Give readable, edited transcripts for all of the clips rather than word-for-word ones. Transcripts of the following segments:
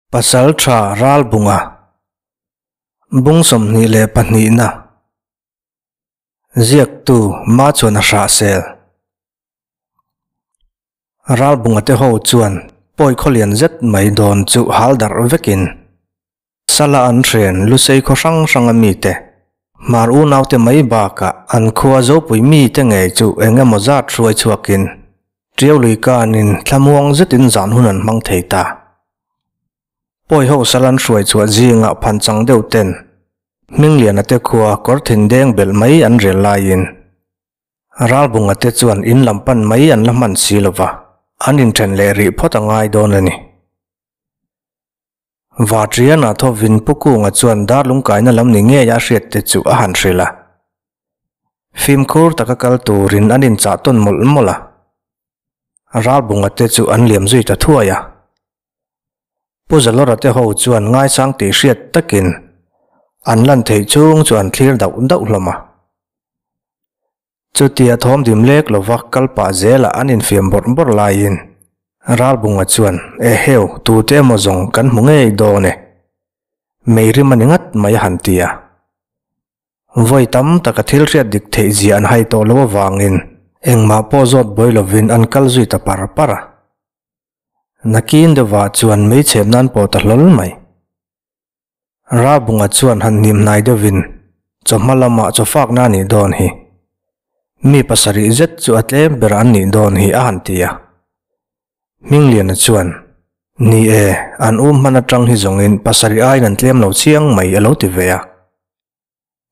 Pasaltha Ralbunga Bung 22 na Ziaktu Ma chuan a hrah sel. Ralbunga te ho chuan pawi khawlian zet mai dawn chu hal darh vekin Sala an hren Lusei khaw hrang hranga mite Hmar unaute mai bakah an khua Zopui mite ngei chu eng emaw zat hruai chhuakin Tiau lui kanin thlamuang zetin zan hun an hmang thei ta. Pawi ho sal an hruai chhuah zingah phanchang deuh ten Hmingliana te khua kawr thin deng belh mai an rel laiin Ralbunga te chuan in lam pan mai an la hman si lova, an inthen leh rih phawt a ngai dawn a ni. Vatriana thawvin Pu Kunga chuan darlung kaina lam ni ngei a hriat te chu a han hrilh a. Fimkhur taka kal turin an inchah tawn mawlh mawlh a. Ralbunga te chu an liam zui ta thuai a. Pu Zalawra te ho chuan ngaisang tih hriat takin an lan theih chung chu an thlir dauh dauh hlawm a. Chutia thawm dim lek lova kal pah zelah an infiam bawrh bawrh laiin Ralbunga chuan, Eheu, tute emaw zawng kan hmu ngei dawn e. Meirim a ni ngat mai a han ti a. Vawi tam taka thil hriat dik theih zia an hai tawh lo avangin engmah pawh zawt buai lovin an kal zui ta par par a. Nakin deuhah chuan meichhep nan pawh ta hlawl mai. Ralbunga chuan han hnim hnai deuhin chawhma lamah chawfakna a nih dawn hi. Mi pasarih zet chu a tlem ber an nih dawn hi a han ti a. Hmingliana chuan, Ni e, an um hman atang hi zawngin pasarih aiin an tlem lo chiang mai a lo ti ve a.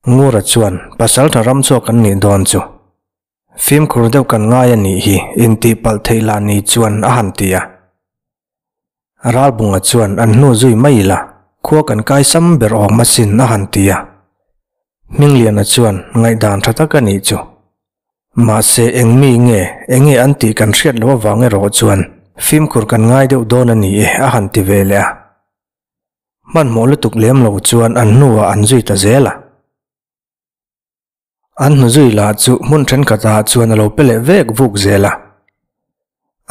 Ngura chuan, Pasaltha ram chhuak an nih dawn chu. Fimkhur deuh kan ngai a nih hi, intih palh theih lah ni chuan a han ti a. Ralbunga chuan an hnu zui mai ila, khua kan kai sam ber awm asin a han ti a. Hmingliana chuan ngaihdan tha tak a nih chu. Mahse eng mi nge, eng nge an tih kan hriat loh avang erawh chuan fimkhur kan ngai deuh dawn a ni e a han ti ve leh a. Hmanhmawh lutuk lem lo chuan an hnuah an zui ta zel a. An hnu zui lah chu hmun thenkhatah chuan a lo pe leh vek vuk zel a.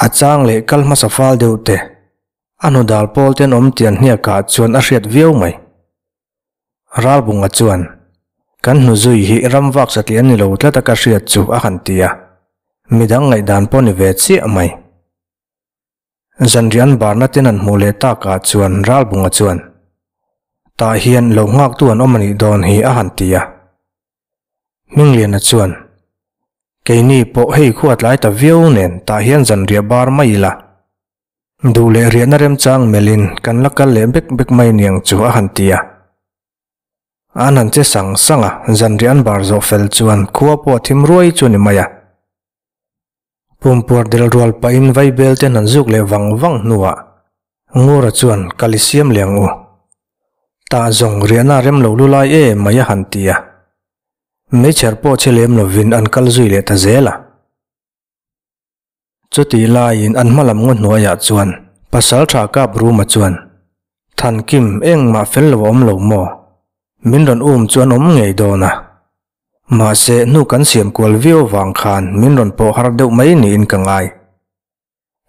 A chang leh kal hmasa fal deuh te, a hnu dal pawl ten awm tian hniakah chuan a hriat viau mai. Ralbunga chuan, Kan hnu zui hi ram vak satliah ni lo tlat a ka hriat chu a han ti a. Midang ngaihdan pawh ni ve chiah mai. Zanrian barna ten an hmuh leh takah chuan Ralbunga chuan, Tah hian lo nghaktu an awm a nih dawn hi a han ti a. Hmingliana chuan, Keini pawh hei khua tlai ta viau nen tah hian zanriah bar mai ila. Duh leh riahna remchang melhin kan la kal leh bek bek mai niang chu a han ti a. An han che sang sang a, zanriah an bar zawh fel chuan khua pawh a thim ruai chu a ni mai a. Pumpuar del rual pahin vaibel ten an zuk leh vang vang hnuah Ngura chuan kal i siam leh ang u. Tah zawng riahna rem lo lu lai em mai a han ti a. Meichher pawh che lem lovin an kal zui leh ta zel a. Chutih laiin an hma lam ngaw hnuaiah chuan Pasaltha Kapruma chuan, Thankim, engmah fel lo a awm lo maw? Min rawn um chu an awm ngei dawn a. Mahse, hnu kan siam kual viau vang khan min rawn pawh har deuh mai niin ka ngai.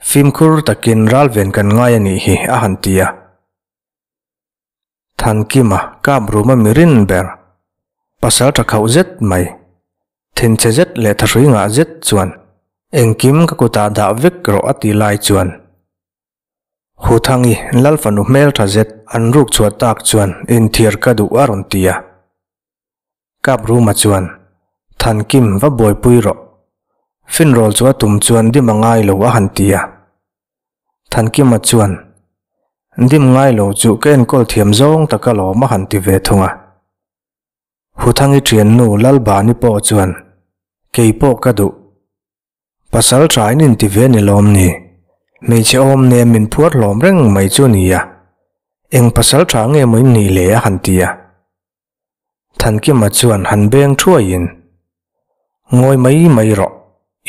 Fimkhur takin ralven kan ngai a nih hi, a han ti a. Thankima kap ruma mi rin ber, pasal tha khauh zet mai, thinchhe zet leh thahrui ngah zet chuan engkim ka kutah dah vek rawh a ti lai chuan Huthangi Lal fanu hmel tha zet an ruk chhuah tak chuan inthiar ka duh a rawn ti a. Kapruma chuan, Thankim va buaipui rawh. Finrawl chu a tum chuan dim a ngai lo a han ti a. Thankima chuan, Dim ngai lo chu ka enkawl thiam zawng tak alawm a han ti ve thung a. Huthangi thiannu Lalbani pawh chuan, Kei pawh ka duh. Pasal tha in inti ve ni lawm ni? Hmeichhe awm nen min phuar hlawm reng mai chu nia. Eng pasal tha nge maw in nih le a han ti a. Thankima chuan han beng thuaiin, Ngawi mai mai rawh,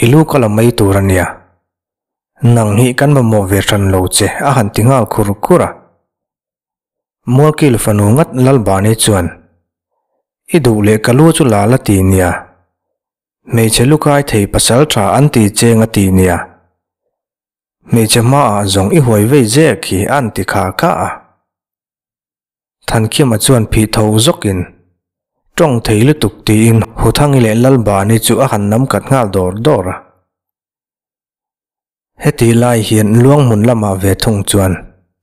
i lu ka la mai tur a nia. Nang hi kan mamawh ve hran lo che a han ti nghal khur khur a. Mualkil fanu ngat Lalbani chuan, I duh leh ka lu chu la la ti nia. Hmeichhe lukai thei pasal tha an ti cheng a ti nia. Hmeichhe hmaah zawng i huai vei zek hi an ti kha kha a. Thankima chuan phih tho zawkin, Tawng thei lutuk tiin Huthangi leh Lalbani chu a han nam kat nghal dawr dawr a. Heti lai hian Luanghmun lamah ve thung chuan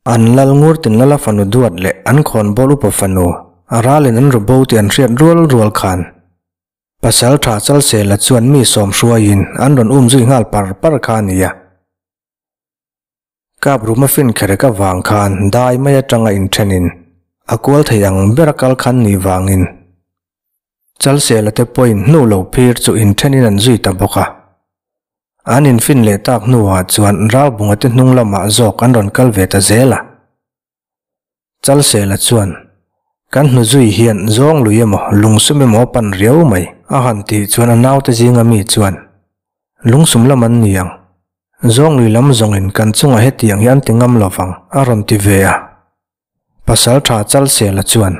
an lal ngur tin lala fanu duat leh an khawnbawl upa fanu a ralin an ru bo tih an hriat rual rual khan pasal tha Chalsela chuan mi sawm hruaiin an rawn um zui nghal par par kha a ni a. Kap ruma fin kherek avang khan dai mai atanga inthenin a kual thei ang ber a kal khan nih vangin Chalsela te pawhin hnu lo phir chu inthenin an zui ta bawk a. An infin leh tak hnuah chuan Ralbunga te hnung lamah zawk an rawn kal ve ta zel a. Chalsela chuan, Kan hnu zui hian zawng lui emaw lungsum emaw a pan riau mai, a han tih chuan a naute zinga mi chuan, Lungsum lam an ni ang. Zawng lui lam zawngin kan chungah hetiang hi an ti ngam lo vang, a rawn ti ve a. Pasaltha Chalsela chuan,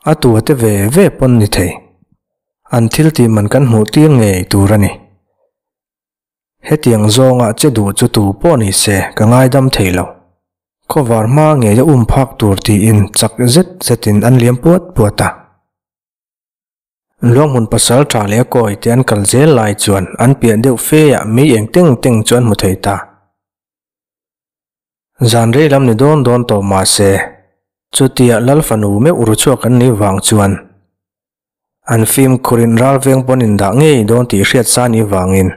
A tua te ve ve pawn ni thei. An thil tih man kan hmuh tir ngei tur a ni. Hetiang zawnga che duh chu tu pawh ni se ka ngaidam thei lo. Khawvar hma ngei a um phak tur tiin chak zet zetin an liam puat puat a. Luanghmun pasal tha leh a kawi te an kal zel lai chuan an piah deuh fe ah mei eng teng teng chu an hmu thei ta. Zan rei lam ni dawn dawn tawh mah se, chutia Lal fanu meuh ru chhuak an nih vang chuan an fimkhurin ralveng pawn indah ngei dawn tih hriat sa nih vangin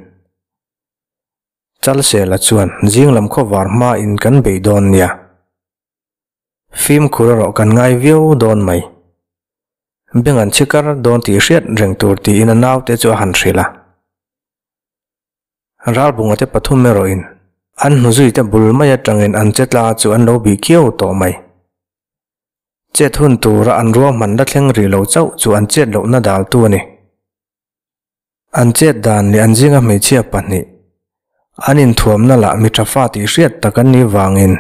Chalsela chuan zing lam khawvar hmain kan beih dawn nia. Fimkhur erawh kan ngai viau dawn mai. Beng an chhikar dawn tih hriat reng tur tiin a naute chu a han hrilh a. Ralbunga te pathum erawhin an hnuzuite bul mai atangin an che tla chu an lo bih kiau tawh mai. Chet hun tura an ruahman la thleng rih lo chauh chu an chet lohna daltu a ni. An chet dan leh an zinga hmeichhia pahnih an inthuamna lah mi tha fa tih hriat tak an nih vangin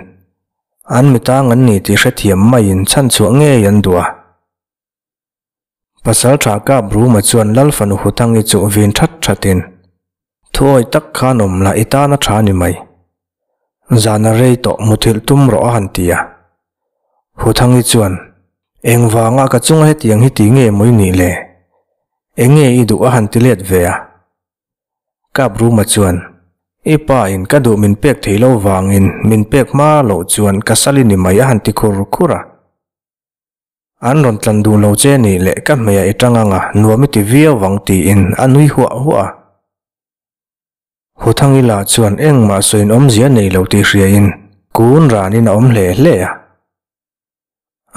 an mitang an ni tih hrethiam maiin chhanchhuah ngei an duh a. Pasal tha kap Ruma chuan Lal fanu Huthangi chu vin that thatin, Thuawi tak khan awm la i tan a tha ni mai. Zana rei tawh muthilh tum rawh a han ti a. Huthangi chuan, Engvanga ka chunga hetiang hi ti nge maw i nih le? Enge i duh a han ti let ve a. Kap Ruma chuan, I pa in ka duh min pek thei lo vangin min pek hma loh chuan ka sal i ni mai a han ti khur khur a. An rawn tlan duh lo che nih leh ka hmeiah i tang anga nuam i ti viau vang tiin a nui huah huah a. Huthangila chuan engmah sawiin awmzia nei lo tih hriain kun ranin a awm hle hle a.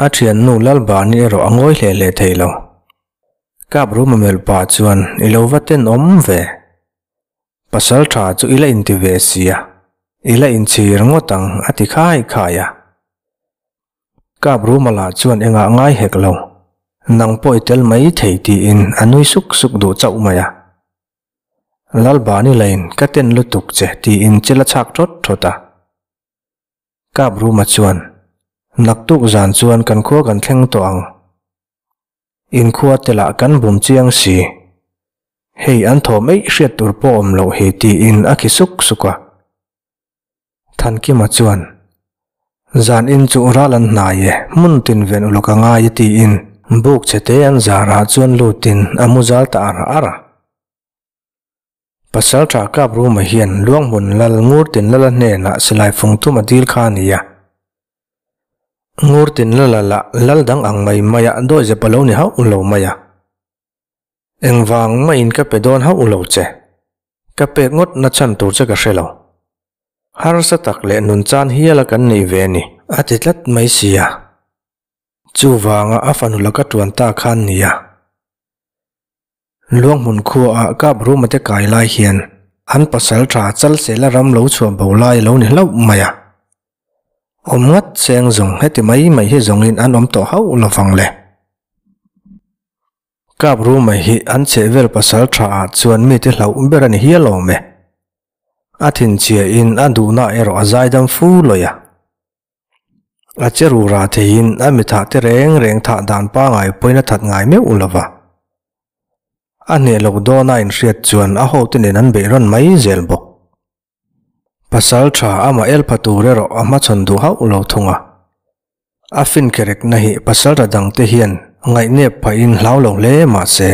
A thiannu Lalbani erawh a ngawi hle hle thei lo. Kap Ruma melh pah chuan i lo va tenawm ve. Pasal tha chu i la inti ve sia, i la inchhir ngawt ang a ti khai khai a. Kap Rumala chuan engah ngai hek lo, nang pawh i tel mai thei tiin a nui suk suk duh chauh mai a. Lalbani lain ka ten lutuk che tiin chil a chhak thawt thawt a. Kap Ruma chuan, Naktuk zan chuan kan khua kan thleng tawh ang. Inkhua te lah kan bum chiang si. Hei an thawm eih hriat tur pawh awm loh hi tiin a khi suk suk a. Thankima chuan, Zan in chu ral an hnai e, hmun tin ven ulawk a ngai e tiin buk chhe te an zarah chuan lutin a mu zal ta ar ar a. Pasaltha Kapruma hian Luanghmun lal Ngurtin lala hnenah silai fung thum a dil kha a ni a. Ngurtin lala lah lal dang ang mai maia dawihzep a lo ni hauh lo mai a. Engvang maiin ka pe dawn hauh lo che. Ka pek ngawt na chhan tur che ka hre lo. Harsa tak leh nun chan hiala kan neih ve ni. A ti tlat mai sia. Chuvanga a fanu laka tuan ta khan nia. Luanghmun khuaah kap ruma te kai lai hian an pasal tha Chalsela ram lo chhuah bo lai a lo ni hlauh mai a. Awm ngat seng zawng heti mai mai hi zawngin an awm tawh hauh lovang le. Kap Ruma hi an chhehvel pasal tha ah chuan mite hlauh ber a ni hial awm e. A thinchhia in a duhna erawh a zaidam fu lawih a. A che rura theiin a mi thah te reng reng thah dan pangai pawhin a that ngai meuh lo va. A hneh loh dawn a inhriat chuan a hote nen an beih rawn mai zel bawk. Pasal tha amah el pha tur erawh a hmachhawn duh hauh lo thung a. A fin kerekna hi pasalṭha dangte hian ngaihnep phahin hlau lo hle mah se,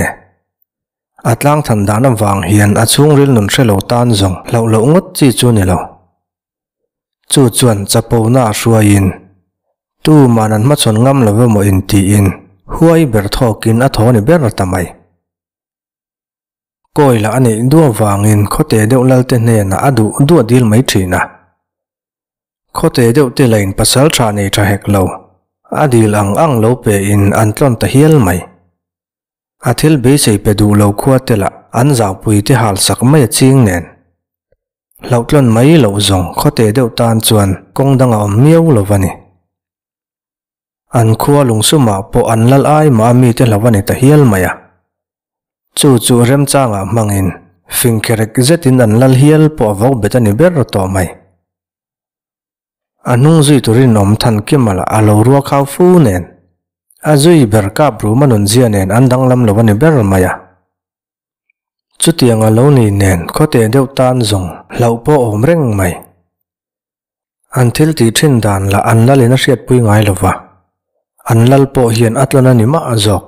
a tlangthan dan avang hian a chhungril nun hre lo tan zawng hlauh loh ngawt chi chu ni lo. Chu chuan chapona a hruaiin, tuman an hmachhawn ngam lo emaw intiin huai ber thawkin a thaw ni ber ta mai. Kawi lah a neih duh avangin khawte deuh lalte hnenah a duh duh a dil mai thin a. Khawte deuh te lain pasal tha nei tha hek lo, a dil ang ang lo pe in an tlawn ta hial mai. A thil beisei pe duh lo khua te lah an zaupui te hal sak mai a ching nen. Hlauhtlawn mai loh zawng khawte deuh tan chuan kawng dang a awm miau lo va ni. An khua lungsumah pawh an lal ai mah a mite hlo a ni ta hial mai a. Chu chu remchangah hmangin fingkherek zetin an lal hial pawh a vawk bet a ni ber tawh mai. A hnung zui tur rinawm Thankima lah a lo rua khau fu nen, a zui ber kap ruma nunzia nen an danglam lo a ni ber mai a. Chutiang a lo ni nen khawte deuh tan zawng hlauh pawh awm reng mai. An thil tih thin dan lah an lalin a hriatpui ngai lo va, an lal pawh hian a tlawn a ni mah zawk.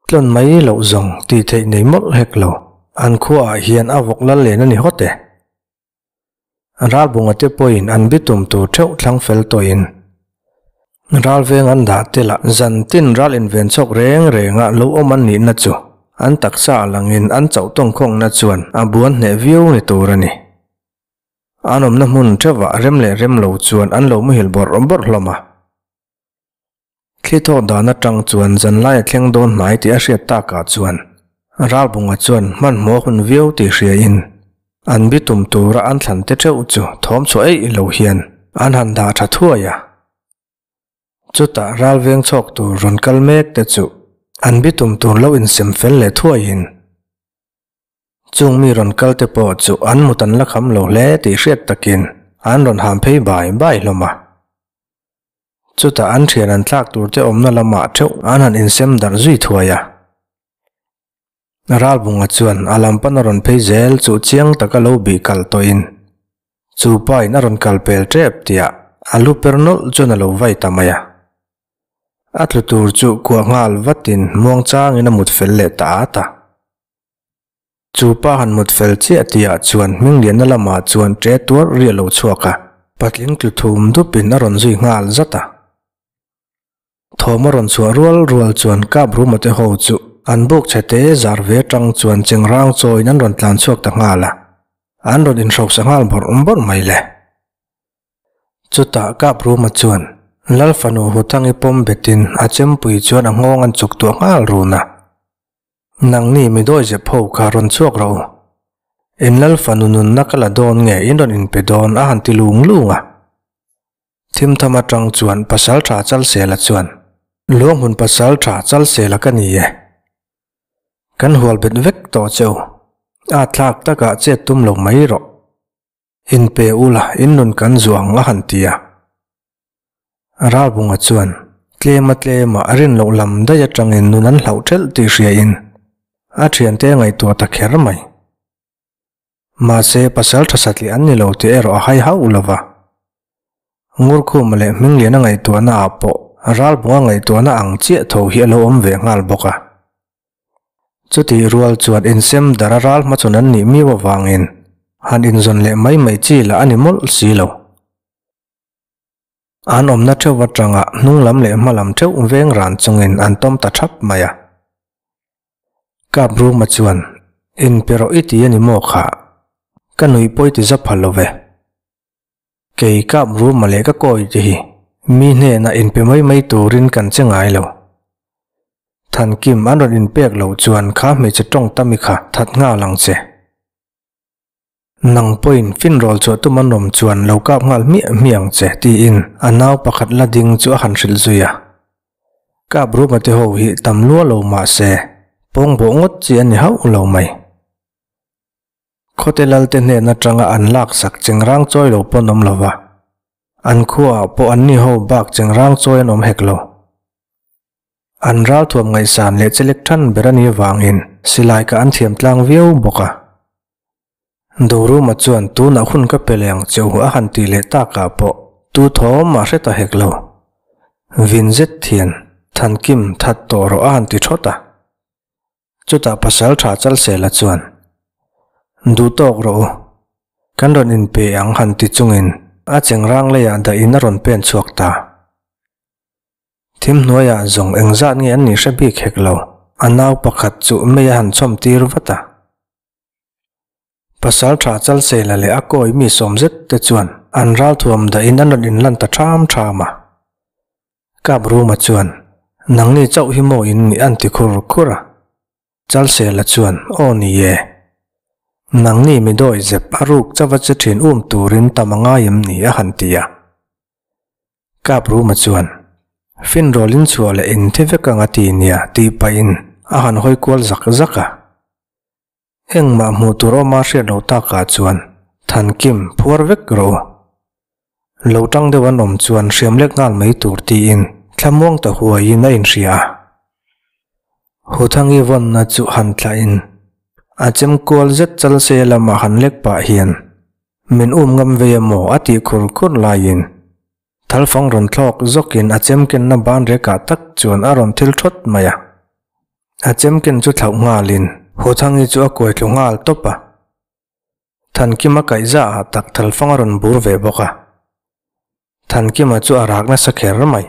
Tlawn mai loh zawng tih theih nei mawlh hek lo, an khuaah hian a vawk lal len a ni hawt e. Ralbunga te pawhin an bitum tur theuh thlang fel tawhin ral veng an dah te lah zan tin ral inven chhawk reng renga lo awm an nihna chu an taksa a langin an chauh tawngkhawngna chuan a buan hneh viau ni tur a ni. An awmna hmun theuhah rem leh rem lo chuan an lo muhil bawrh bawrh hlawm a. Thli thawk dan atang chuan zanlai a thleng dawn hnai tih a hriat takah chuan Ralbunga chuan hmanhmawh hun viau tih hriain an bitum tura an thlan te theuh chu thawm chhuah eih lo hian an han dah tha thuai a. Chutah ralveng chhawk tur rawn kal mek te chu an bitum tur lo insem fel leh thuaiin Chung mi rawn kal te pawh chu an mut an la kham lo hle tih hriat takin an rawn ham phei bai bai hlawm a. Chutah an thian an thlak tur te awmna lamah theuh an han insem darh zui thuai a. Ralbunga chuan a lam pan a rawn phei zel chu chiang taka lo bih kal tawhin chu pa in a rawn kal pel tep tihah a lu per nawlh chuan a lo vai ta mai a. A tlu tur chu kuah nghal vatin muangchangin a mut fel leh ta at a. Chu pa han mut fel chiah tihah chuan Hmingliana lamah chuan ṭe tuar ri a lo chhuak a, patling tlu thum dupin a rawn zui nghal zat a. Thawm a rawn chhuah rual rual chuan kap ruma te ho chu an buk chhe te zar ve aṭang chuan chengrang chawiin an rawn tlan chhuak ta nghal a, an rawn inhrosa nghal bawrh bawrh mai le. Chutah kap ruma chuan Lal fanu Huthangi pawm betin a chempui chuan a nghawng an chuk tuah nghal run a. Nangni mi dawi zep ho kha rawn chhuak rawh u. In lal fanu nunna ka la dawn nge in rawn inpe dawn a han ti lung lung a. Thimtham atang chuan pasal tha Chalsela chuan, Luanghmun pasal tha Chalsela ka ni e. Kan hual bet vek tawh che u. A thlak takah chet tum lo mai rawh. Inpe ula in nun kan zuang a han ti a. Ralbunga chuan tlema tlema a rin loh lam daih atangin nun an hlauh thelh tih hriain a thiante a ngaihtuah ta kher mai. Mahse pasal tha satliah an ni lo tih erawh a hai hauh lo va. Ngurkhuma leh Hmingliana ngaihtuahna ah pawh Ralbunga ngaihtuahna ang chiah tho hi a lo awm ve nghal bawk a. Chutih rual chuan insem dar a ral hmachhawn an nih miau avangin han inzawn leh mai mai chi lah a ni mawlh si lo. An awmna theuh atanga hnung lam leh hma lam theuh veng ran chungin an tawm ta thap mai a. Kap Ruma chuan, Inpe rawh i ti a ni maw kha? Ka nuih pawi ti za phal lo ve. Kei kap Ruma leh ka kawi te hi mi hnenah inpe mai mai turin kan che ngai lo. Thankim an rawn inpek loh chuan kha hmeichhe tawng tami kha that nghal ang che. Nang pawhin finrawl chhuah tum an awm chuan lo kap nghal hmiah hmiah ang che tiin a nau pakhat la ding chu a han hrilh zui a. Kap Ruma te ho hi tam lua lo mah se pawngbawh ngawt chi a ni hauh lo mai. Khawte lalte hnen atanga an laksak chengrang chawi lo pawn awm lo va, an khuaah pawh anni ho bak chengrang chawi an awm hek lo. An ralthuam ngaihsan leh chelek than ber a nih avangin silai ka an thiam tlang viau bawk a. Doruma chuan tunah hun ka pe leh ang cheu a han tih leh takah pawh tu thawm a hre ta hek lo. Vin zet hian, Thankim, that tawh rawh a han ti thawt a. Chutah Pasaltha Chalsela chuan, Duh tawk rawh u, kan rawn inpe ang han ti chungin a chengrang leiah dahin a rawn pen chhuak ta. Thim hnuaiah zawng engzat nge an nih hre bik hek lo, a nau pakhat chu mei a han chhawm tir vat a. Pasaltha Chalsela leh a kawi mi sawm zet te chuan an ralthuam dahin an rawn inlan ta ṭham ṭham a. Kapruma chuan, Nangni chauh hi maw in nih an ti khur khur a. Chalsela chuan, Aw ni e. Nangni mi dawi zep a ruk chauva che ṭhin um turin tam a ngai em ni a han ti a. Kapruma chuan, Finrawl in chhuah leh in thi vek ang a ti nia tih pahin a han hawi kual zak zak a. Engmah hmuh tur awma hriat loh takah chuan Thankim phuar vek rawh u. Lo tang deuh an awm chuan hriam lek nghal mai tur tiin thlamuang ta huaiin a inhria a. Huthangi vawnna chu han tlahin a chem kual zet chal se lamah han lek pah hian min um ngam vei emaw a tih khur khur laiin Thalfang rawn thlawk zawkin a chemkenna ban rekah tak chuan a rawn thil thawt mai a. A chemken chu thlauh nghalin Huthangi chu a kuai thlu nghal tawp a. Thankima kaihza ah tak Thalfang a rawn bur ve bawk a. Thankima chu a rak nasa kher mai.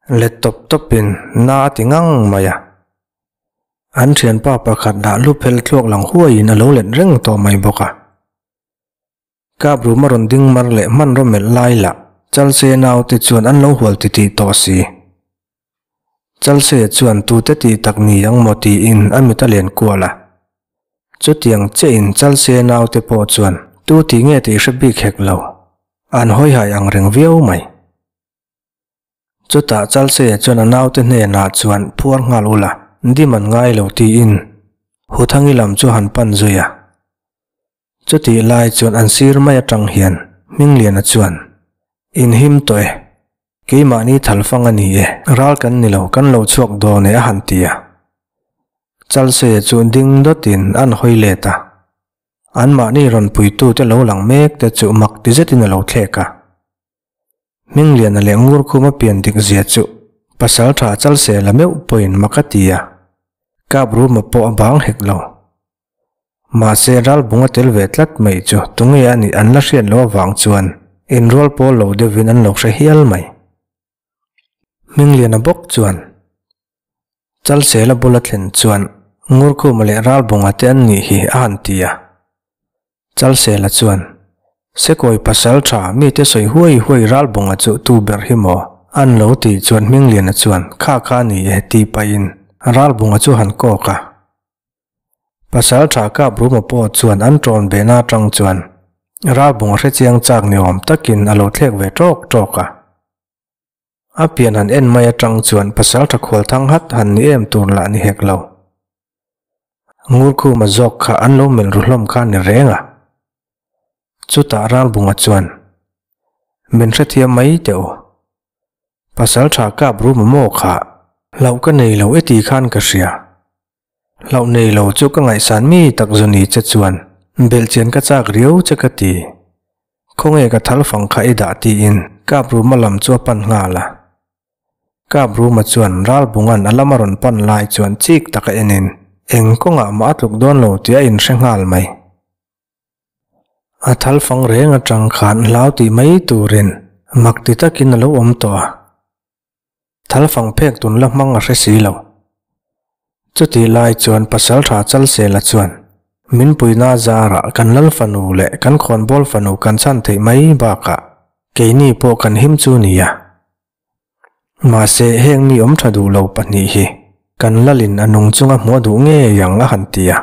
Let tawp tawpin na a ti ngang mai a. An thianpa pakhat lah lu phel thluak lang huaiin a lo let reng tawh mai bawk a. Kap rum a rawn ding mar leh hmanraw melh lai lah Chalse naute chuan an lo hual titih tawh si. Chalse chuan tute tih tak ni ang maw tiin a mit a len kual a. Chutiang chiahin Chalse naute pawh chuan tu tih nge tih hre bik hek lo, an hawihai ang reng viau mai. Chutah Chalse chuan a naute hnenah chuan phuar nghal ula, dim an ngai lo tiin Huthangi lam chu han pan zui a. Chutih lai chuan an sir mai atang hian Hmingliana chuan, In him tawh e, keimahni thalfang a ni e, ral kan ni lo, kan lo chhuak dawn e a han ti a. Chalseia chu ding dawtin an hawi let a, anmahni rawn puitute lo lang mek te chu mak ti zetin a lo thlek a. Hmingliana leh Ngurkhuma pian dik zia chu pasal tha Chalsela meuh pawhin mak a ti a, Kapruma pawh a bang hek lo. Mahse ralbung a tel ve tlat mai chu tunge a nih an la hriat loh avang chuan inrual pawl lo deuhin an lo hre hial mai. Hmingliana bawk chuan Chalsela bula thlen chuan Ngurkhuma leh Ralbunga te an nih hi a han ti a. Chalsela chuan Sekawi pasal tha mite sawi huai huai Ralbunga chu tu ber hi maw? An lo tih chuan Hmingliana chuan kha kha a ni e tih pahin Ralbunga chu han kawk a. Pasal tha kap Ruma pawh chuan an ṭawn behna aṭang chuan Ralbung a hre chiang chak ni awm takin a lo thlek ve ṭawk ṭawk a. A pian han en mai aṭang chuan pasal tha khual thang hat han ni em tur lah ni hek lo. Ngurkhuma zawk kha an lo melh ru hlawm kha ni reng a. Chutah Ralbunga chuan, Min hrethiam mai teh u. Pasal tha kap Ruma maw kha hlauh ka nei lo i ti khan ka hria. Hlauh nei lo chu ka ngaihsan mi tak zu ni che chuan belhchian ka chak riau che ka ti. Khawnge ka thal fang kha i dah tiin Kap Ruma lam chu a pan nghal a. Kap Ruma chuan Ralbunga'n a lama rawn pan lai chuan chik taka enin eng kawngah mah a tluk dawn lo tih a inhre nghal mai. A thal fang reng atang khan hlau tih mai turin mak ti takin a lo awm tawh a. Thal fang phek tun la hmang a hre si lo. Chutih lai chuan pasal tha Chalsela chuan, Min puina zarah kan lal fanu leh kan khawnbawl fanu kan chhan theih mai bakah keini pawh kan him chu nia. Mahse heng mi awm tha duh lo pahnih hi kan lalin a nung chunga hmuh a duh ngei ang a han ti a.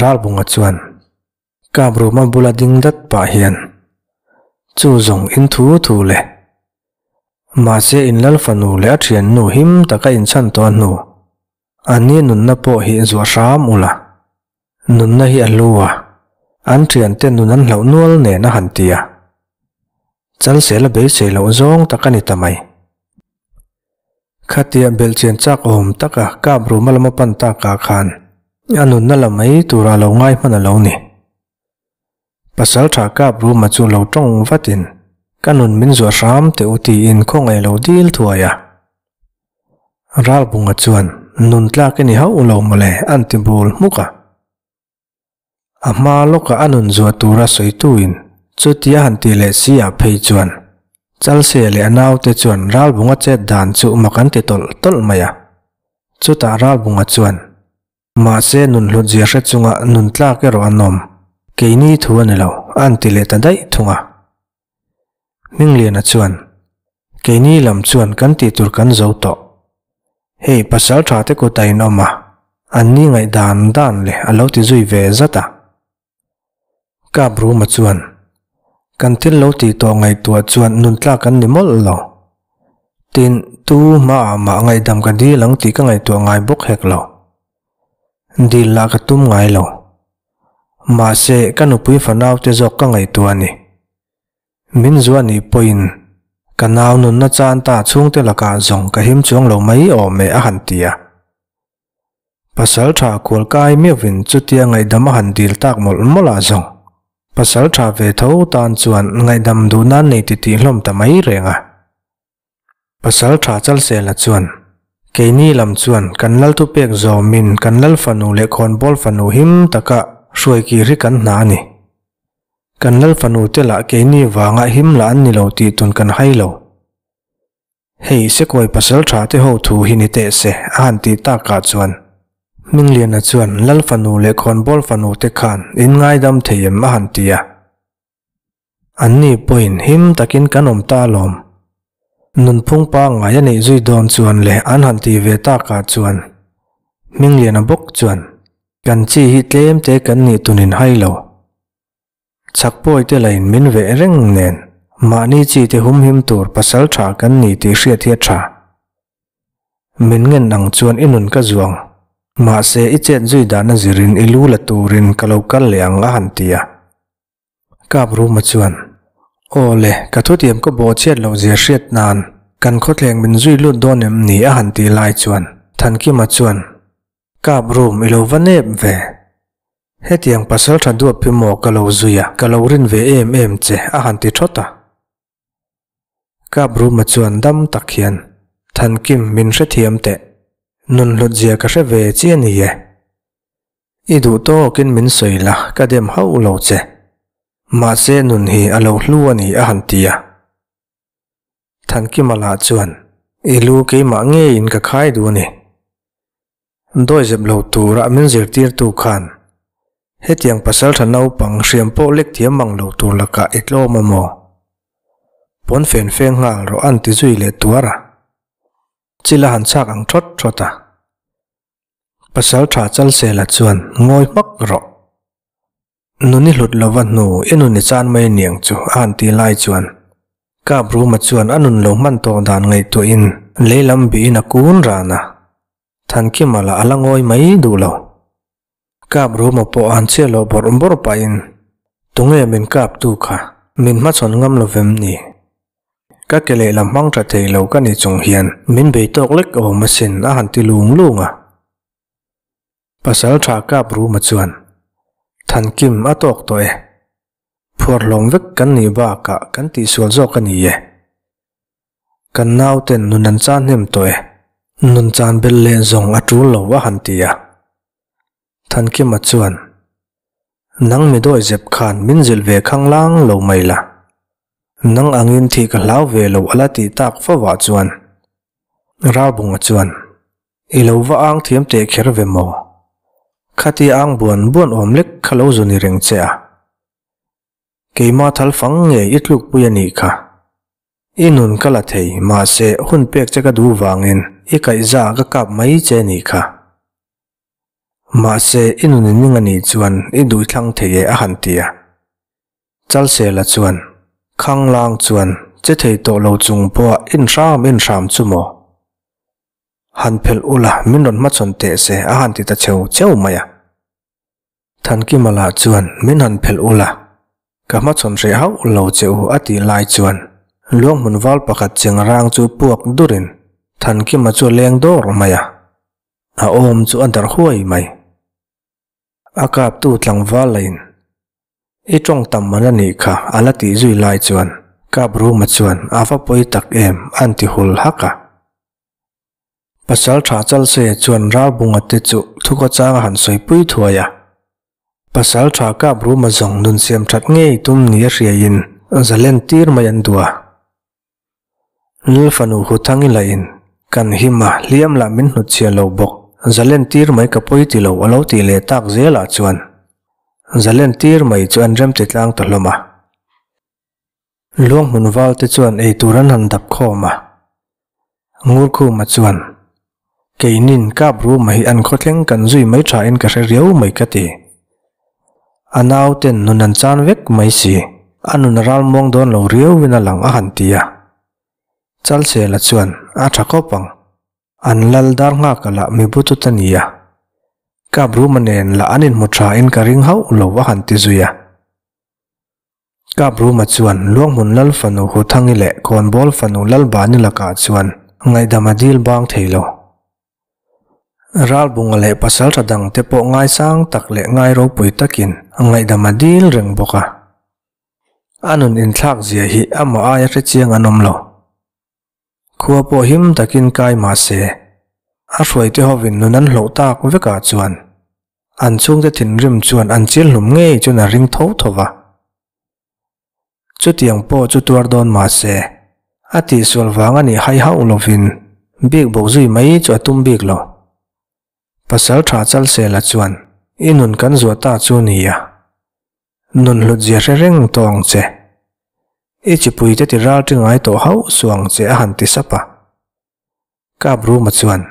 Ralbunga chuan, Kap ruma bula ding dat pah hian, Chu zawng in thu thu le. Mahse in lal fanu leh a thiannu him taka inchhan tawh a hnu, a ni nunna pawh hi zuah hram ula. Nunna hi a hlu a, an thiante nun an hlauh nual nen a han ti a. Chalsel a beisei loh zawng tak a ni ta mai. Khatia belhchian chak awm taka kap ruma lama pan takah khan a nunna la mai tura lo ngai hman a lo ni. Pasal tha kap ruma chu lo tawng vatin. Ka nun min zuah hram teh u tiin khawngaih lo dil thuai a. Ralbunga chuan, Nun tlak i ni hauh lo mawle an ti bul hmuk a. A hma lawka a nun zuah tura sawituin chutia han ti leh si ah phei chuan Chalse leh a naute chuan Ralbunga chet dan chu mak an ti tawlh tawlh mai a. Chutah Ralbunga chuan, Mahse nun hlut zia hre chunga nun tlak erawh an awm, keini thu a ni lo, an ti leh ta daih thung a. Hmingliana chuan, Keini lam chuan kan tih tur kan zo tawh. Hei pasal tha te kut a inawm a, an ni ngaih dan dan leh a lo ti zui ve zat a. Kapruma chuan, Kan thil lo tih tawh ngaihtuah chuan nun tlak kan ni mawlh lo. Tin, tu hmaah mah ngaihdam ka dil ang tih ka ngaihtuah ngai bawk hek lo. Dil lah ka tum ngai lo. Mahse, ka nupui fanaute zawk ka ngaihtuah a ni. Min zuah nih pawhin ka nau nunna chan ta chhungte lakah zawng ka him chuang lo mai awm e a han ti a. Pasal tha kual kai meuhin chutia ngaihdam a han dil tak mawlh mawlh ah zawng pasal tha ve tho tan chuan ngaihdam duh nan nei titih hlawm ta mai reng a. Pasal tha Chalsela chuan, Keini lam chuan kan lal thupek zawmin kan lal fanu leh khawnbawl fanu him taka hruai kir hi kan hna a ni. Kan lal fanu te lah keini vanga him lah an ni lo tih tun kan hai lo. Hei Sekawi pasal tha te ho thu hi ni teh se a han tih takah chuan Hmingliana chuan Lal fanu leh Khawnbawl fanu te khan in ngaidam thei em a han ti a. Anni pawhin him takin kan awm ta alawm. Nunphung pangngai a neih zui dawn chuan leh an han ti ve takah chuan Hmingliana bawk chuan kan chi hi tlem te kan nih tunin hai lo. Chhak pawi te lain min veh reng nen mahni chi te humhim tur pasal tha kan ni tih hriat hi a tha. Min ngen ang chuan i nun ka zuang, mahse i chet zui dan a zirin i lu la turin ka lo kal leh ang a han ti a. Kap Ruma chuan, Aw le, ka thutiam ka bawh chhiat loh zia hriat nan kan khawthleng min zui lut dawn em ni a han tih lai chuan Thankima chuan, Kap Rum i lo va nep ve. Hetiang pasal tha duap hi maw ka lo zui a, ka lo rin ve em em che a han ti thawt a. Kap Ruma chuan dam tak hian, Thankim min hrethiam teh, nun hlut zia ka hre ve chi a ni e. I duh tawkin min sawi la, ka dem hauh lo che. Mahse nun hi a lo hlu a ni a han ti a. Thankima lah chuan, I lu keimah ngeiin ka khai duh a ni. Dawizep lo tura min zirtirtu khan hetiang pasaltha naupang hriam pawh lek thiam mang lo tur lakah i tlawm a maw? Pawn fen feng nghal rawh an ti zui leh tuar a, chil a han chhak ang thawt thawt a. Pasaltha Chalsela chuan ngawi hmak rawh. Nun i hlut lova hnu i nun i chan mai aniang chu a han ti lai chuan Kap Ruma chuan a nun lo hman tawh dan ngaihtuahin leilam bihin a kun ran a, Thankima lah a la ngawi mai duh lo. Kap Ruma pawh han chhiat loh bawrh bawrh pahin, Tunge min kap tu kha, min hmachhawn ngam lo vem ni? Ka ke lehlam hmang tha thei lo ka ni chung hian min bei tawk lek awm asin a han ti lung lung a. Pasal tha kap Ruma chuan, Thankim a tawk tawh e. Phuar hlawm vek kan nih bakah kan tihsual zawk a ni e. Kan nauten nun an chan hnem tawh e. Nun chan bel leh zawng a tul lo a han ti a. Thankima chuan, Nang mi dawi zep khan min zilh ve khanglang lo mai la. Nang angin thih ka hlau ve lo a la tih tak fovah chuan Ralbunga chuan, I lo va ang thiam teh kher ve maw? Khati ang buan buan awm lek kha lo zu ni reng che a. Keima thal fang nge i tlukpui a nih kha. I nun ka la thei, mahse hun pek che ka duh vangin i kaihza ka kap mai che nih kha. Mahse i nun in ning a nih chuan i duh thlang thei e a han ti a. Chalsela chuan, Khanglang chuan che thei tawh lo chung pawha inhram inhram chu maw? Han phelh ula min rawn hmachhawn teh se a han ti ta cheu cheu mai a. Thankima lah chuan min han phelh ula ka hmachhawn hreh hauh lo che u a tih lai chuan luanghmun val pakhat cheng rang chu puak durin Thankima chu a leng dawr mai a, a awm chu a darh huai mai. A kaptu tlangval lain, I tawng tam man a nih kha a la tih zui lai chuan Kapruma chuan a va pawi tak em an ti hul hak a. Pasaltha Chalseia chuan Ralbunga te chu thukhawchang a han sawipui thuai a. Pasaltha Kapruma zawng nun siam that ngei tum ni a hriaiin zalen tir mai an duh a. Lalfanu Huthangi lahin kan him a, hliam lah min hnutchhiah lo bawk, zalen tir mai ka pawi ti lo a lo tih leh tak zelah chuan zalen tir mai chu an remti tlang ta hlawm a. Luang hmun val te chuan eitur an han dap khawm a. Ngurkhuma chuan, Keinin kap ruma hi an khawthleng kan zui mai thain ka hre riau mai ka ti. A nauten nun an chan vek mai si, a nun a ral muang dawn lo riauin a lang a han ti a. Chalsela chuan, A tha khawp ang. An lal dar nghak lah mi butut a ni a. Kap ruma nen lah an inhmu thain ka ring hauh lo a han ti zui a. Kapruma chuan Luanghmun Lal fanu Huthangi leh Kawnbawl fanu Lalbani lakah chuan ngaihdam a dil bang thei lo. Ralbunga leh pasaltha dangte pawh ngaisang tak leh ngai ropui takin ngaihdam a dil reng bawk a. A nun inthlak zia hi amah aia hrechiang an awm lo. Khua pawh him takin kai mah se, a hruaite hovin nun an hloh tak vekah chuan an chhungte thinrim chuan an chil hlum ngei chuan a ring tho tho va. Chutiang pawh chu tuar dawn mah se, a tihsual vang a nih hai hauh lovin bik bawk zui mai chu a tum bik lo. Pasal tha Chalsela chuan, I nun kan zuah ta chu nia. Nun hlut zia hre reng tawh ang che. I chipuite ti ral ṭi ngai tawh hauh suh ang che a han ti sap a. Kapruma chuan,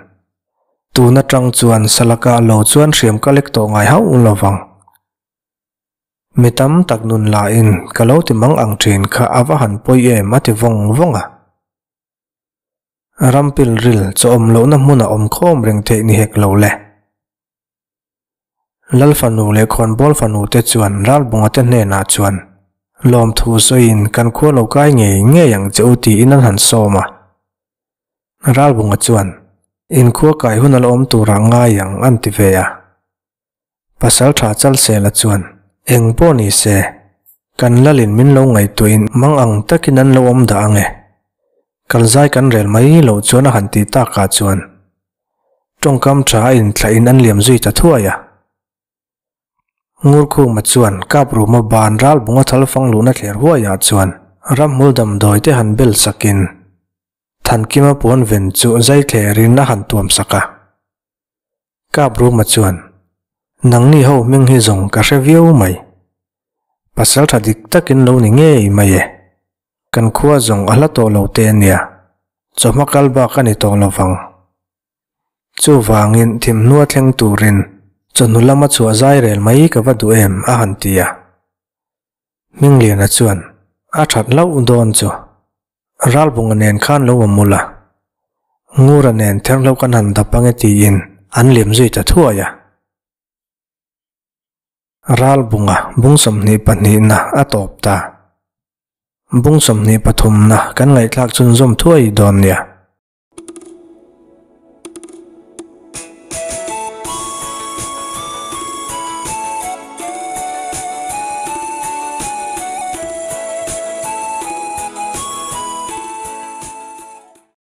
Tun aṭang chuan Salaka lo chuan hriam ka lek tawh ngai hauh lo vang. Mi tam tak nun lahin ka lo ti mang ang ṭhin kha a va han pawi em a ti vawng vawng a. Rampilril chaw awm lohna hmuna awm khawm reng theih ni hek lo le. Lal fanu leh khawnbawl fanu te chuan Ralbunga te hnenah chuan lawmthu sawiin kan khua lo kai ngei ngei ang che u tiin an han sawm a. Ralbunga chuan inkhua kai hun a la awm turah ngai ang an ti ve a. Pasaltha Chalsela chuan eng pawh ni se kan lalin min lo ngaihtuahin mang ang takin an lo awm dah ang e. Kalzai kan rel mai loh chuan a han tih takah chuan Tawngkam tha a inthlahin an liam zui ta thuai a. Ngurkhuma chuan Kapruma ban ral bunga thal fang luhna thler huaiah chuan ramhmul damdawi te han bel sakin Thankima puan ven chu zai thlerin a han tuam sak a. Kapruma chuan, Nangni ho hming hi zawng ka hre viau mai. Pasal tha dik takin lo ni ngei mai e. Kan khua zawng a hla tawh lo te ania, chawhma kal bak a ni tawh lo vang. Chuvangin thimhnua thleng turin chawhnu lama chhuah zai rel mai ka va duh em a han ti a. Hmingliana chuan a that hlauh dawn chu Ralbunga nen khan lo awm ula, Ngura nen therhlo kan han dap ange tiin an liam zui ta thuai a. Ralbunga bung 22na a tawp ta. Bung 23na kan ngaihthlak chhunzawm thuai dawn nia.